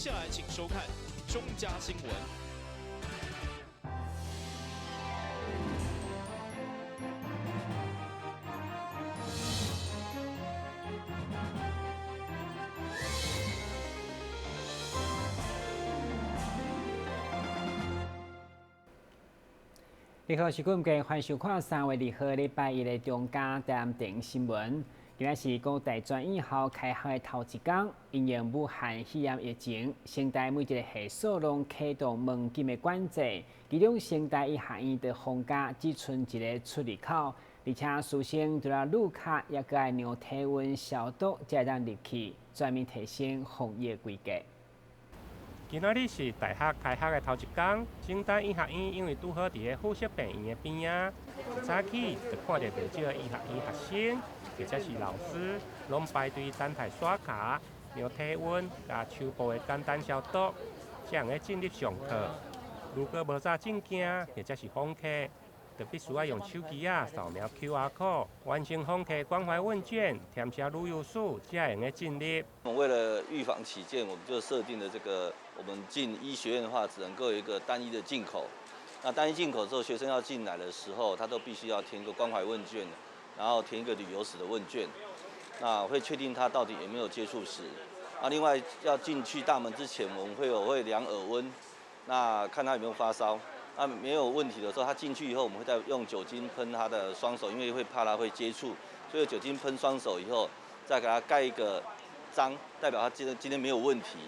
下來請收看中嘉新聞。你好，是今日歡迎收看3月2號禮拜一的中嘉點點新聞。今仔是國大專院校開學的頭一工，因應武漢肺炎疫情，成大每一个系所攏啟動門禁的管制，其中成大醫學院的逢甲只賰一个出入口，而且師生除了入卡，也閣愛量體溫消毒，才會當入去，全面提升防疫規格。今仔日是大學開學的頭一工，成大醫學院因為拄好佇个附設病院的邊仔，一早起就看著袂少醫學院學生或者是老師，攏排隊等待刷卡、量體溫、佮手部的簡單消毒，才會進入上課。如果無帶證件或者是訪客，就必須愛用手機仔掃描 QR code，完成訪客關懷問卷，填寫旅遊史，才會用得進入。我們為了預防起見，我們就設定了這個，我們進醫學院的話，只能夠有一個單一的進口。那單一進口之後，學生要進來的時候，他都必須要填一個關懷問卷，然後填一個旅遊史的問卷。那會確定他到底有沒有接觸史。那另外要進去大門之前，我們會量耳溫，那看他有沒有發燒。那沒有問題的時候，他進去以後，我們會再用酒精噴他的雙手，因為會怕他會接觸，所以酒精噴雙手以後，再給他蓋一個章，代表他今天沒有問題。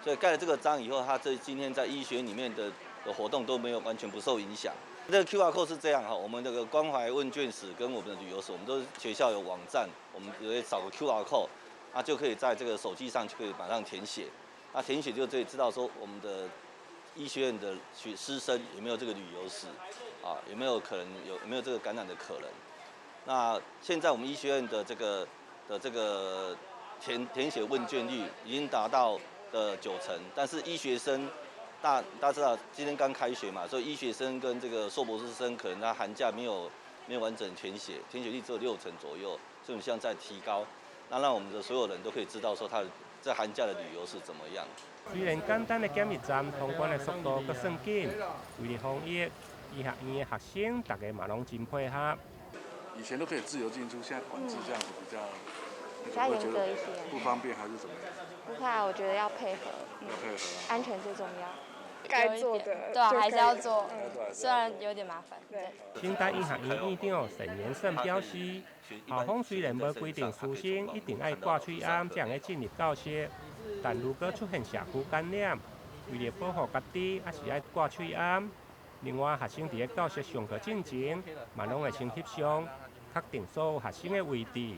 所以蓋了這個章以後，他這今天在醫學院裡面的活動都沒有完全不受影響。這個 QR code 是這樣哈，我們這個關懷問卷史跟我們的旅遊史，我們都學校有網站，我們直接掃個 QR code，那就可以在這個手機上就可以馬上填寫。那填寫就可以知道說我們的醫學院的學師生有沒有這個旅遊史啊？有沒有可能有沒有這個感染的可能？那現在我們醫學院的這個填寫問卷率已經達到的9成，但是醫學生大家知道今天剛開學嘛，所以醫學生跟這個碩博士生可能他寒假沒有完整填寫，填寫率只有6成左右，所以我們希望再提高，那讓我們的所有人都可以知道說他在寒假的旅遊是怎麼樣。雖然簡單的檢疫站通關的速度閣算緊，為了防疫，醫學院的學生逐家嘛攏真配合。以前都可以自由進出，現在管制這樣子比較比較嚴格一些，不方便還是怎麼樣？不怕，我覺得要配合，要配合，安全最重要。該做的對啊，還是要做，雖然有點麻煩。對。成大醫學院院長沈延勝表示，校方雖然無規定師生一定愛掛喙罨才會進入教室，但如果出現社區感染，為了保護家己，還是愛掛喙罨。另外，學生佇咧教室上課進前，嘛攏會先翕相，確定所有學生的位置，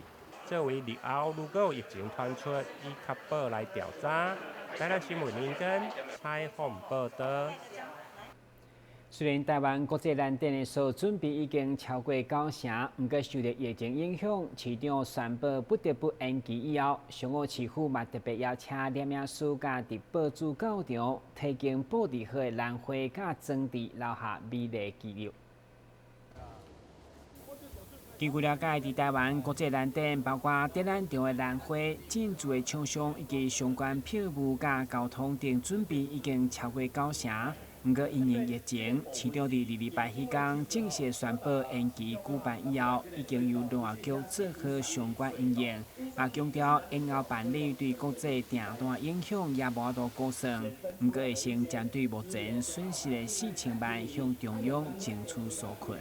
作為日後如果有疫情傳出，以確保來調查。台南新聞林根採訪報道。雖然台灣國際蘭展的所有準備已經超過9成，毋過受著疫情影響，市長宣布不得不延期以後，上午市府嘛特別邀請攝影師佮佇報紙到場，提供布置好的蘭花佮裝置，留下美麗記錄。根據了解，佇台灣國際蘭展，包括展覽場的蘭花、進駐的廠商以及相關票務佮交通等準備已經超過9成。毋過因應疫情，市長佇二二八彼工正式宣布延期舉辦以後，已經由農業局做好相關因應，也強調延後辦理對國際訂單影響也無法度估算。毋過會先針對目前損失的4000萬向中央爭取紓困。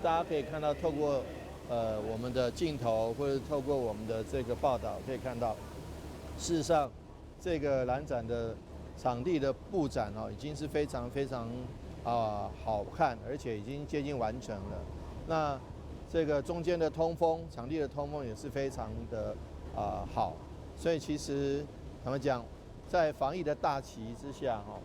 大家可以看到，透過我們的鏡頭，或者透過我們的這個報道，可以看到，事實上，這個蘭展的場地的佈展哦，已經是非常非常好看，而且已經接近完成了。那這個中間的通風，場地的通風也是非常的好。所以其實坦白講，在防疫的大旗之下，哈，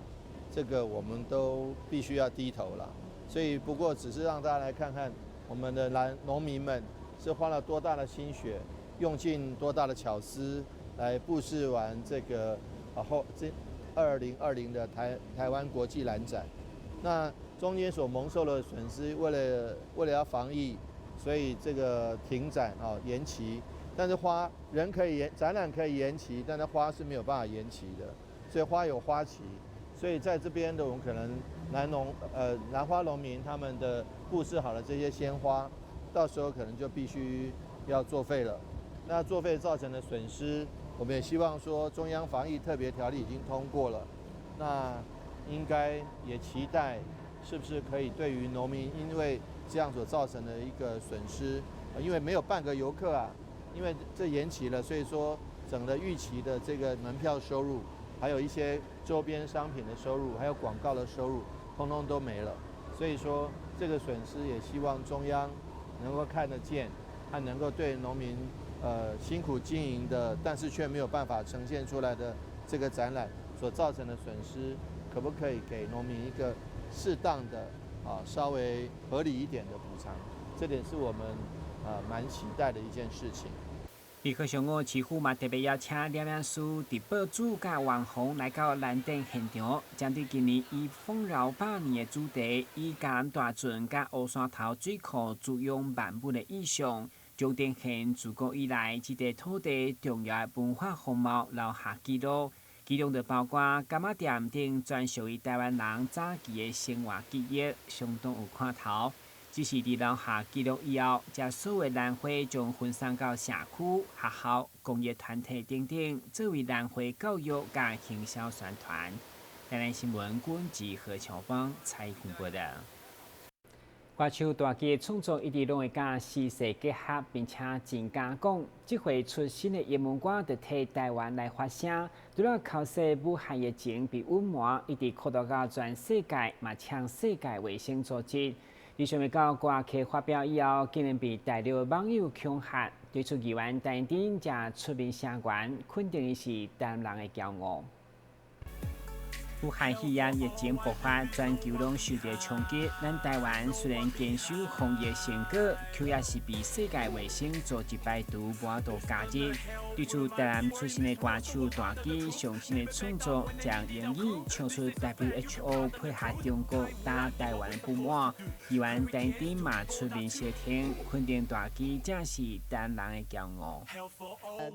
這個我們都必須要低頭了。所以不過只是讓大家來看看我們的農民們是花了多大的心血，用盡多大的巧思來佈置完這個後這2020的台灣國際蘭展。那中間所蒙受的損失，為了要防疫，所以這個停展啊延期，但是花人可以延，展覽可以延期，但是花是沒有辦法延期的，所以花有花期。所以在這邊的我們可能蘭花農民他們的佈置好了這些鮮花，到時候可能就必須要作廢了。那作廢造成的損失，我們也希望說中央防疫特別條例已經通過了，那應該也期待是不是可以對於農民因為這樣所造成的一個損失，因為沒有半個遊客啊，因為這延期了，所以說整個預期的這個門票收入，還有一些周邊商品的收入，還有廣告的收入，通通都沒了。所以說這個損失也希望中央能夠看得見，和能夠對農民辛苦經營的，但是卻沒有辦法呈現出來的這個展覽所造成的損失，可不可以給農民一個適當的稍微合理一點的補償？這點是我們蠻期待的一件事情。立刻上午，市府嘛特別邀請攝影師、直播主佮網紅來到蘭展現場，針對今年以豐饒百年的主題，以嘉南大圳佮烏山頭水庫滋養萬物的意象，將呈現自古以來這塊土地重要的文化風貌留下記錄。其中就包括柑仔店等專屬於台灣人早期的生活記憶，相當有看頭。只是佇留下記錄以後，這所有蘭花將分送到社區、學校、公益團體等等，作為蘭花教育佮行銷宣傳。台南新聞軍記何喬邦採訪報道。歌手大支的創作一直攏會佮時勢結合，並且真敢講。這回出新的英文歌，就替台灣來發聲。除了口說武漢疫情被隱瞞，一直擴大到全世界，嘛嗆世界衛生組織。伊想欲到歌曲發表以後，竟然被大陸的網友恐嚇，對此議員陳丁才出面聲援，肯定伊是台灣人的驕傲。武漢肺炎疫情爆發，全球攏受著衝擊。咱台灣雖然堅守防疫成果，卻也是被世界衛生組織排除，無法度加入。對此，台南出身的歌手大支上新的創作，將英語唱出 WHO 配合中國打台灣的不滿。議員陳丁嘛出面相挺，肯定大支正是台南人的驕傲。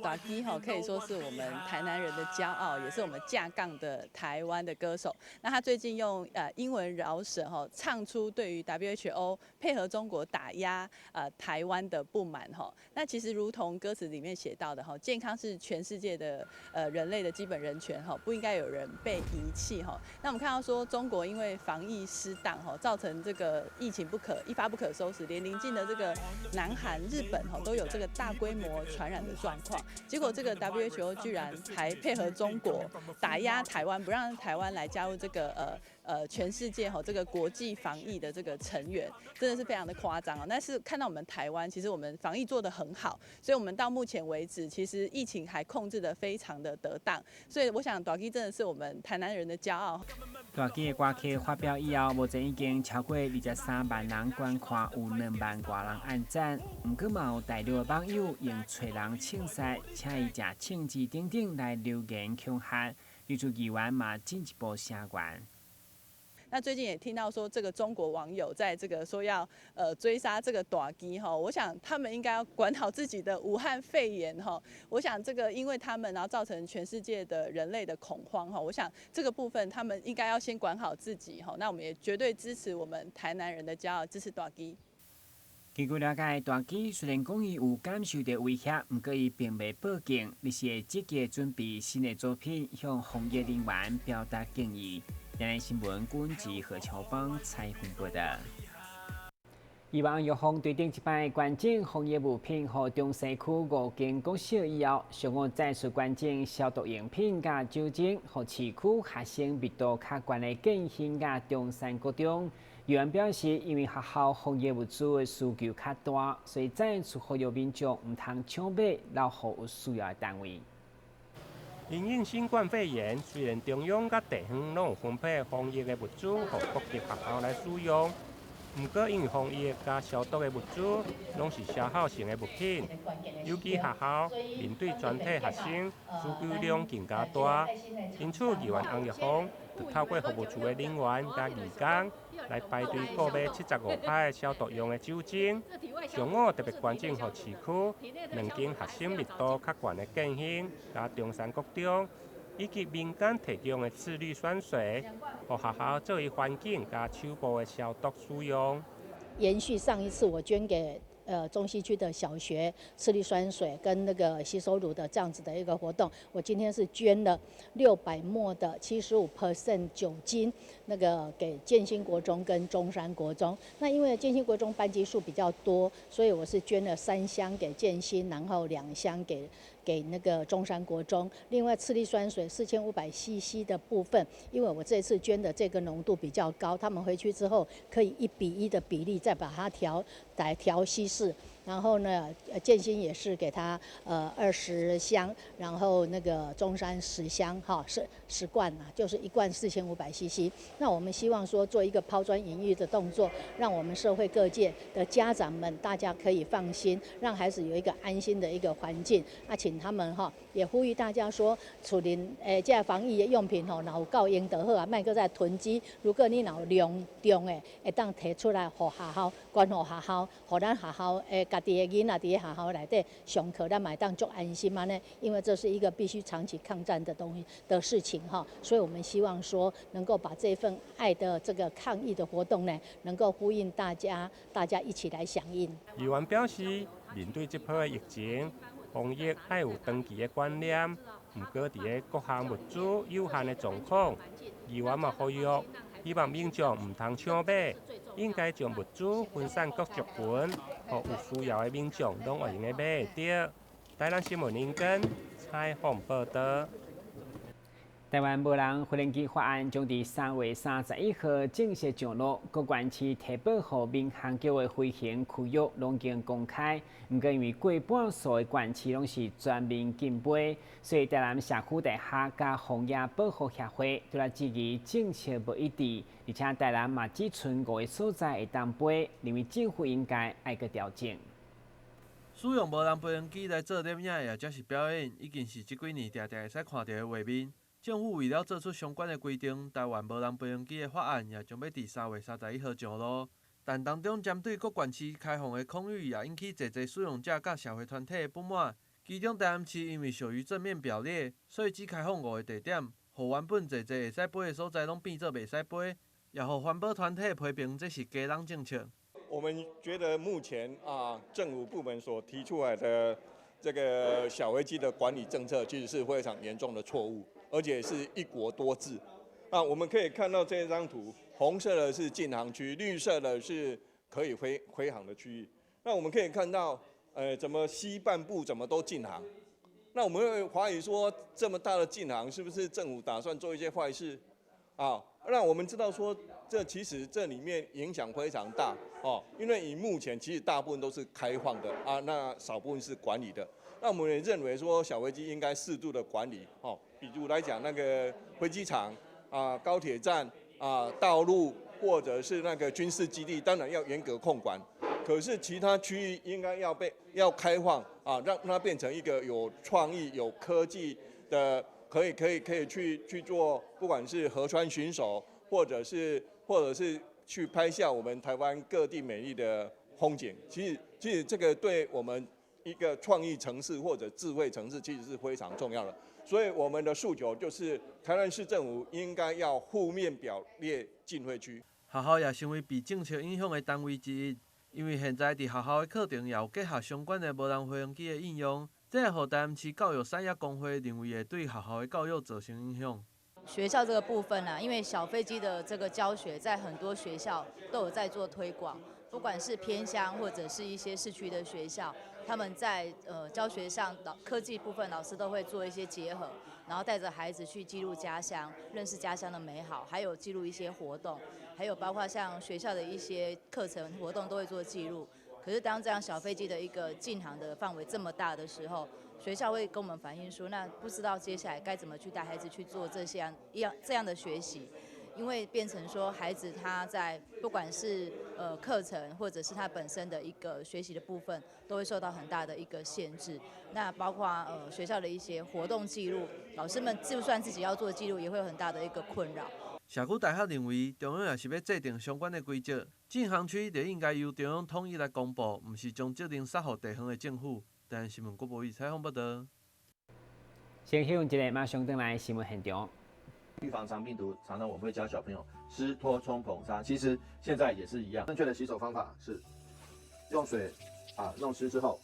大支吼可以說是我們台南人的驕傲，也是我們正港的台灣的歌手。那他最近用英文饒舌吼唱出對於 WHO 配合中國打壓台灣的不滿吼。那其實如同歌詞裡面寫到的吼，健康是全世界的人類的基本人權吼，不應該有人被遺棄吼。那我們看到說中國因為防疫失當吼，造成這個疫情一發不可收拾，連鄰近的這個南韓、日本吼都有這個大規模傳染的狀況。結果這個 WHO 居然還配合中國打壓台灣，不讓台灣來加入這個全世界吼這個國際防疫的這個成員，真的是非常的誇張啊！但是看到我們台灣，其實我們防疫做得很好，所以我們到目前為止，其實疫情還控制得非常的得當。所以我想，大支真的是我們台南人的驕傲。大支的歌曲發表以後，目前已經超過23萬人觀看，有2萬外人按讚。毋過嘛有大陸的網友用揣人凊彩，請伊食銃子等等來留言恐嚇，對此議員嘛進一步聲援。那最近也聽到說，這個中國網友在這個說要追殺這個大支哈，我想他們應該要管好自己的武漢肺炎哈。我想這個因為他們然後造成全世界的人類的恐慌哈，我想這個部分他們應該要先管好自己哈。那我們也絕對支持我們台南人的驕傲，支持大支。根據了解，大支雖然講伊有感受著威脅，毋過伊並未報警，而是會積極準備新的作品，向防疫人員表達敬意。台南新聞軍記何喬邦採訪報道。議員玉鳳對頂一擺捐贈防疫物品予中西區五間國小以後，上午再次捐贈消毒用品佮酒精，予市區學生密度較懸的建興佮中山國中。議員表示，因為學校防疫物資的需求較大，所以再次呼籲民眾毋通搶買，留予有需要的單位。因應新冠肺炎，雖然中央佮地方攏有分配防疫的物資予各級學校來使用，毋過因為防疫佮消毒的物資攏是消耗性的物品，尤其學校面對全體學生需求量更加大，因此議員翁玉鳳就透過服務處的人員佮義工，來排隊購買75趴的消毒用的酒精。上午特別捐贈予市區兩間學生密度較懸的建興佮中山國中，以及民間提供的次氯酸水，予學校作為環境佮手部的消毒使用。延續上一次我捐給中西區的小學次氯酸水跟那個洗手乳的這樣子的一個活動，我今天是捐了600 ml 的75% 酒精，那個給建興國中跟中山國中。那因為建興國中班級數比較多，所以我是捐了3箱給建興，然後2箱給那個中山國中。另外次氯酸水4500 cc 的部分，因為我這次捐的這個濃度比較高，他們回去之後可以1比1的比例再把它調來調稀釋。然後呢，建興也是給他20箱，然後那個中山10箱，哈，10罐啊，就是一罐4500 cc。那我們希望說做一個拋磚引玉的動作，讓我們社會各界的家長們大家可以放心，讓孩子有一個安心的一個環境。啊，請他們哈，也呼籲大家說，厝內誒，這防疫的用品吼，若有夠用就好啊，莫閣再囤積。如果你若有量重的，會當提出來，予學校，捐予學校，予咱學校誒家己的囡仔佇咧學校內底上課，咱嘛會當足安心按呢，因為這是一個必須長期抗戰的東西的事情哈，所以我們希望說能夠把這份愛的這個抗疫的活動呢，能夠呼應大家，大家一起來響應。議員表示，面對這波的疫情，防疫愛有長期的觀念，毋過佇咧各項物資有限的狀況，議員嘛呼籲，希望民眾毋通搶買，應該將物資分散各族群，予有需要的民眾攏會用得買會著。台南新聞林根採訪報導。台灣無人飛行機法案將佇3月31號正式上路，各縣市提報予民航局的飛行區域攏已經公開。毋過因為過半數的縣市攏是全面禁飛，所以台南社區大學佮荒野保護協會都來質疑政策無一致，而且台南嘛只賰五個所在會當飛，認為政府應該愛閣調整。使用無人飛行機來做攝影，或者是表演，已經是這幾年定定會使看著的畫面。政府為了做出相關的規定，台灣無人飛行機的法案也將欲佇3月31號上路。但當中針對各縣市開放的空域，也引起濟濟使用者佮社會團體的不滿。其中台南市因為屬於正面表列，所以只開放五個地點，予原本濟濟會使飛的所在攏變做袂使飛，也予環保團體批評這是雞籠政策。我們覺得目前啊，政府部門所提出來的這個小飛機的管理政策，其實是非常嚴重的錯誤。而且是一國多制。那我們可以看到這張圖，紅色的是禁航區，綠色的是可以飛航的區域。那我們可以看到，怎麼西半部怎麼都禁航？那我們會懷疑說，這麼大的禁航，是不是政府打算做一些壞事？啊，那我們知道說，這其實這裡面影響非常大哦，因為以目前其實大部分都是開放的啊，那少部分是管理的。那我們也認為說，小飛機應該適度的管理哦。比如來講，那個飛機場啊、高鐵站啊、道路或者是那個軍事基地，當然要嚴格控管。可是其他區域應該要被要開放啊，讓它變成一個有創意、有科技的，可以去做，不管是河川巡守，或者是去拍下我們台灣各地美麗的風景。其實這個對我們一個創意城市或者智慧城市，其實是非常重要的。所以我們的訴求就是，台南市政府應該要負面表列禁飛區。學校也成為被政策影響的單位之一，因為現在佇學校的課程也有結合相關的無人飛行機的應用，這會予台南市教育產業工會認為會對學校的教育造成影響。學校這個部分呢，因為小飛機的這個教學在很多學校都有在做推廣，不管是偏鄉或者是一些市區的學校，他們在教學上，老科技部分老師都會做一些結合，然後帶着孩子去記錄家鄉，認識家鄉的美好，還有記錄一些活動，還有包括像學校的一些課程活動都會做記錄。可是當這樣小飛機的一個禁航的範圍這麼大的時候，學校會跟我們反映說，那不知道接下來該怎麼去帶孩子去做這些一樣這樣的學習。因為變成說，孩子他在不管是課程，或者是他本身的一個學習的部分，都會受到很大的一個限制。那包括學校的一些活動記錄，老師們就算自己要做記錄，也會有很大的一個困擾。社区大学认为，中央若是欲制定相关的规则，禁航区就应该由中央统一来公布，毋是将责任捒予地方的政府。台湾新闻郭博宇采访报道。先休一下，马上转来新闻现场。预防肠病毒，常常我们会教小朋友湿拖冲捧擦，其实现在也是一样。正确的洗手方法是用水弄湿之后，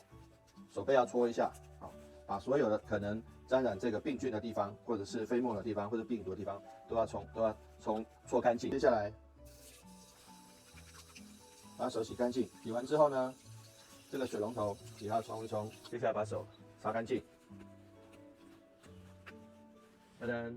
手背要搓一下，好，把所有的可能沾染这个病菌的地方，或者是飞沫的地方，或者病毒的地方，都要冲搓干净。接下来把手洗干净，洗完之后呢，这个水龙头也要冲一冲。接下来把手擦干净。噔噔。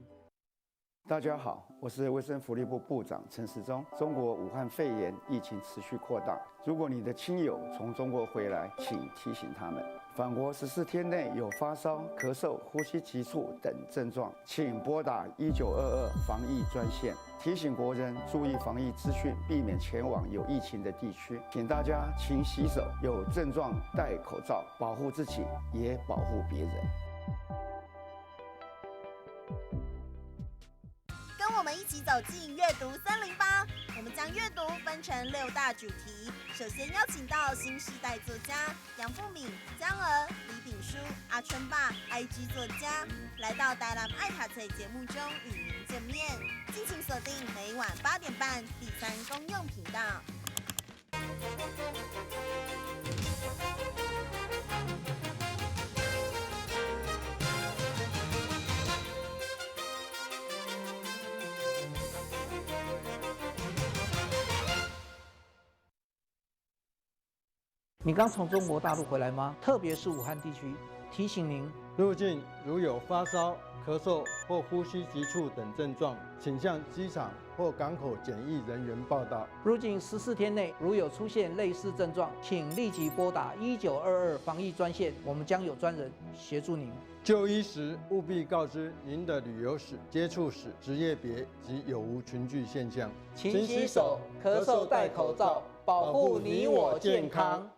大家好，我是卫生福利部部长陈时中。中国武汉肺炎疫情持续扩大，如果你的亲友从中国回来，请提醒他们，返国14天内有发烧、咳嗽、呼吸急促等症状，请拨打1922防疫专线。提醒国人注意防疫资讯，避免前往有疫情的地区。请大家勤洗手，有症状戴口罩，保护自己也保护别人。跟我们一起走进阅读308，我们将阅读分成6大主题。首先邀请到新时代作家杨富敏、江娥、李炳书、阿春爸、IG 作家，来到台南爱塔翠节目中与您见面。敬请锁定每晚8点半第3公用频道。你刚从中国大陆回来吗？特别是武汉地区，提醒您：入境如有发烧、咳嗽或呼吸急促等症状，请向机场或港口检疫人员报到。入境14天内如有出现类似症状，请立即拨打1922防疫专线，我们将有专人协助您。就医时务必告知您的旅游史、接触史、职业别及有无群聚现象。勤洗手，咳嗽戴口罩，保护你我健康。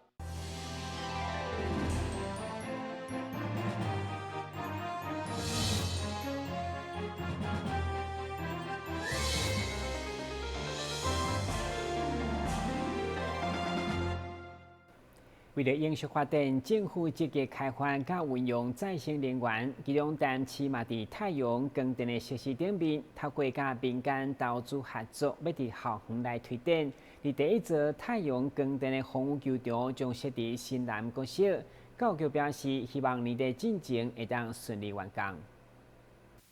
为了永续发展，政府积极开发佮运用再生能源，其中台南市嘛伫太阳光电的设施顶面，透过佮民间投资合作，欲伫校园来推展。伫第一座太阳光电的风雨球场将设伫新南国小。教育局表示，希望年底进前会当顺利完工。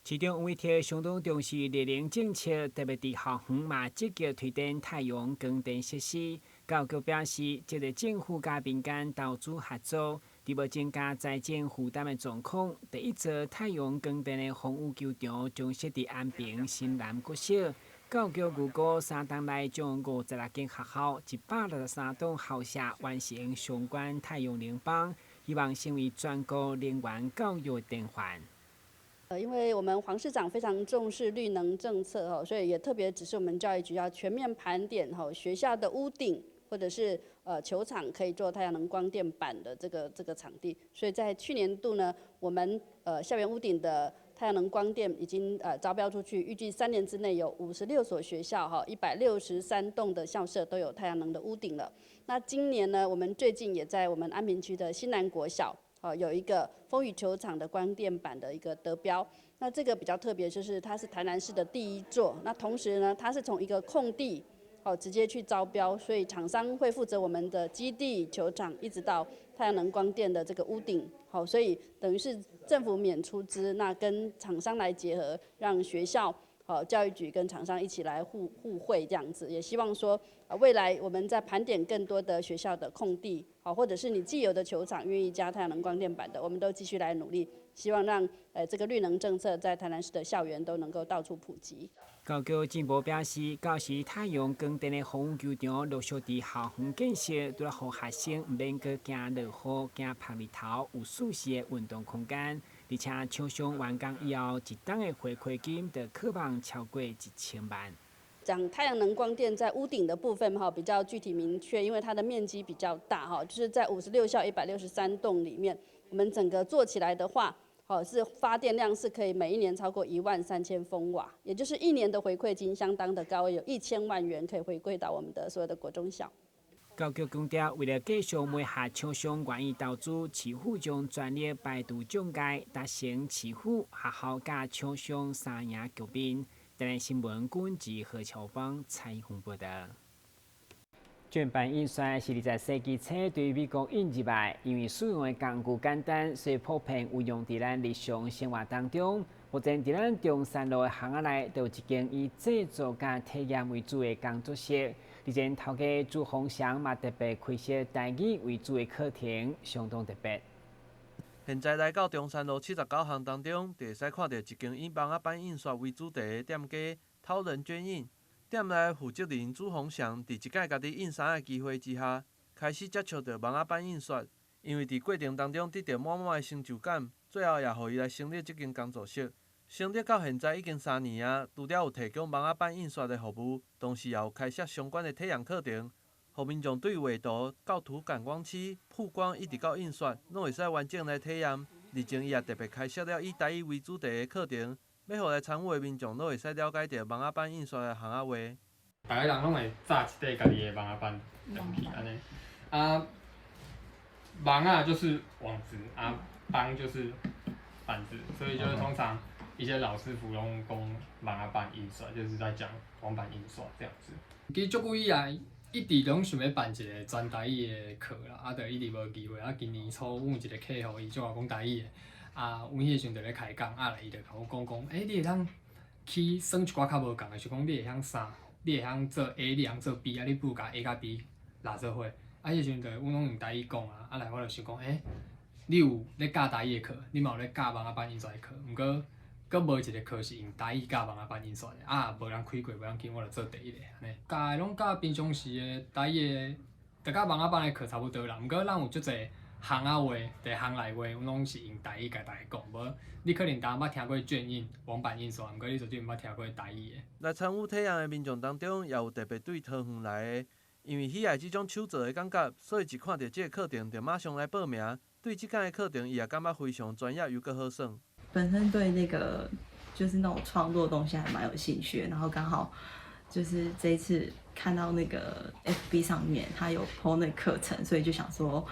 市长委托相当重视绿能政策，特别伫校园嘛积极推展太阳光电设施。教育局表示，这个政府佮民间投资合作，伫无增加财政负担的状况，第一座太阳光电的风雨球场将设伫安平新南国小。教育局预估3冬内将56间学校、163栋校舍完成相关太阳能板，希望成为全国能源教育典范。因为我们黄市长非常重视绿能政策哦，所以也特别指示我们教育局要全面盘点哈学校的屋顶或者是球场可以做太阳能光电板的这个场地。所以在去年度呢，我们校园屋顶的太阳能光电已经招标出去，预计3年之内有56所学校哈163栋的校舍都有太阳能的屋顶了。那今年呢，我们最近也在我们安平区的新南国小。有一个风雨球场的光电板的一个得标，那这个比较特别，就是它是台南市的第一座。那同时呢，它是从一个空地，直接去招标，所以厂商会负责我们的基地球场，一直到太阳能光电的这个屋顶，好，所以等于是政府免出资，那跟厂商来结合，让学校。教育局跟厂商一起来互惠这样子，也希望说，未来我们在盘点更多的学校的空地，好，或者是你既有的球场愿意加太阳能光电板的，我们都继续来努力，希望让这个绿能政策在台南市的校园都能够到处普及。教育局进步表示，到时太阳光电的风雨球场陆续伫校园建设，除了予学生毋免阁惊落雨、惊曝日头，有舒适的运动空间。而且厂商完工以后，一档的回馈金就可望超过1000万。讲太阳能光电在屋顶的部分哈，比较具体明确，因为它的面积比较大哈，就是在56校163栋里面，我们整个做起来的话，好，是發電量是可以每一年超過1萬3000風瓦，也就是一年的回饋金相當的高，有1000萬元可以回饋到我們的所有的國中小。教育局強調，為了繼續媒合廠商願意投資，市府將全力排除障礙，達成市府學校佮廠商三贏局面。台南新聞軍記何秋芳採訪報道。卷版印刷是20世紀初對美國引入來，因為使用的工具簡單，所以普遍運用佇咱日常生活當中。目前佇咱中山路的巷仔內，就有一間以製作佮體驗為主的工作室。而且頭家朱鴻祥嘛特別開設台語為主的課程，相當特別。現在來到中山路79巷當中，就會使看著一間以網仔版印刷為主題的店家——濤人絹印。店內負責人朱鴻祥，佇一擺家己印衫的機會之下，開始接觸著網仔版印刷。因為佇過程當中得著滿滿的成就感，最後也予伊來成立這間工作室。成立到現在已經3年啊，除了有提供網仔版印刷的服務，同時也有開設相關的體驗課程，予民眾對畫圖、構圖、感光漆、曝光一直到印刷，攏會使完整來體驗。而且伊也特別開設了以台語為主題的課程，欲予來參與的民眾攏會使了解著網仔版印刷的巷仔話。逐个人攏會紮一塊家己的網仔版轉去按呢，啊，網仔就是網子啊，板就是板子，所以就是通常一些老師傅攏講網仔版印刷，就是在講網版印刷這樣子。其實足久以來，一直攏想欲辦一个全台語的課啦，啊，就一直無機會。啊，今年初阮有一个客戶，伊就愛講台語的，啊，阮彼個時陣就咧開講，啊，伊就共我講講，欸，你會當去耍一寡較無仝的，是講你會曉啥？你會曉做 A，你會曉做 B，啊，你不如共 A 佮 B 摞做伙。啊，彼個時陣就阮攏用台語講啊，啊來我就想講，欸，你有咧教台語的課，你嘛有咧教網仔版印刷的課，毋過閣無一个課是用台語教網仔版印刷的，啊，無人開過，無要緊，我就做第一个按呢。教的攏佮平常時的台語的，就佮網仔版的課差不多啦。毋過咱有足濟巷仔話，佇巷內話，阮攏是用台語共大家講。無，你可能當捌聽過捲印、網版印刷，毋過你絕對毋捌聽過台語的。來參與體驗的民眾當中，也有特別對桃園來的，因為喜愛這種手作的感覺，所以一看著這个課程就馬上來報名。對這款的課程，伊也感覺非常專業又閣好耍。本身對那個就是那種創作東西還蠻有興趣的，然後剛好就是這一次看到那個 FB 上面他有 po 那個課程，所以就想說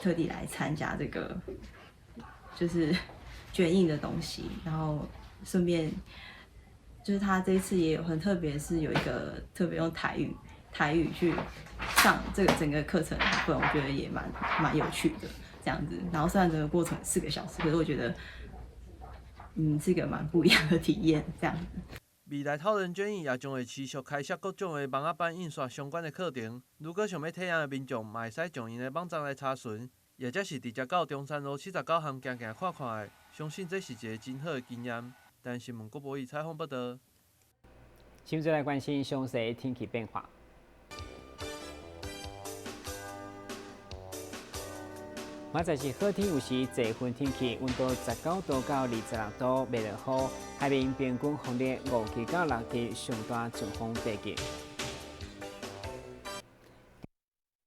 特地來參加這個就是捲印的東西，然後順便就是他這一次也有很特別，是有一個特別用台語去上這個整個課程的部分，我覺得也蠻有趣的這樣子。然後雖然整個過程4個小時，可是我覺得，是一個蠻不一樣的體驗，這樣子。未來濤人捲印也將會持續開設各種的網仔版印刷相關的課程。如果想欲體驗的民眾，嘛會使上𪜶的網站來查詢，或者是直接到中山路79巷行行看看的，相信這是一个真好的經驗。但新聞郭博儀採訪報導。現在來關心詳細天氣變化。明仔載是好天，有時濟雲天氣，溫度19度到26度，袂落雨。海面平均風力5級到6級，上大陣風8級。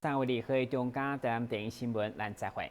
3月2號中嘉台南電視新聞，咱再會。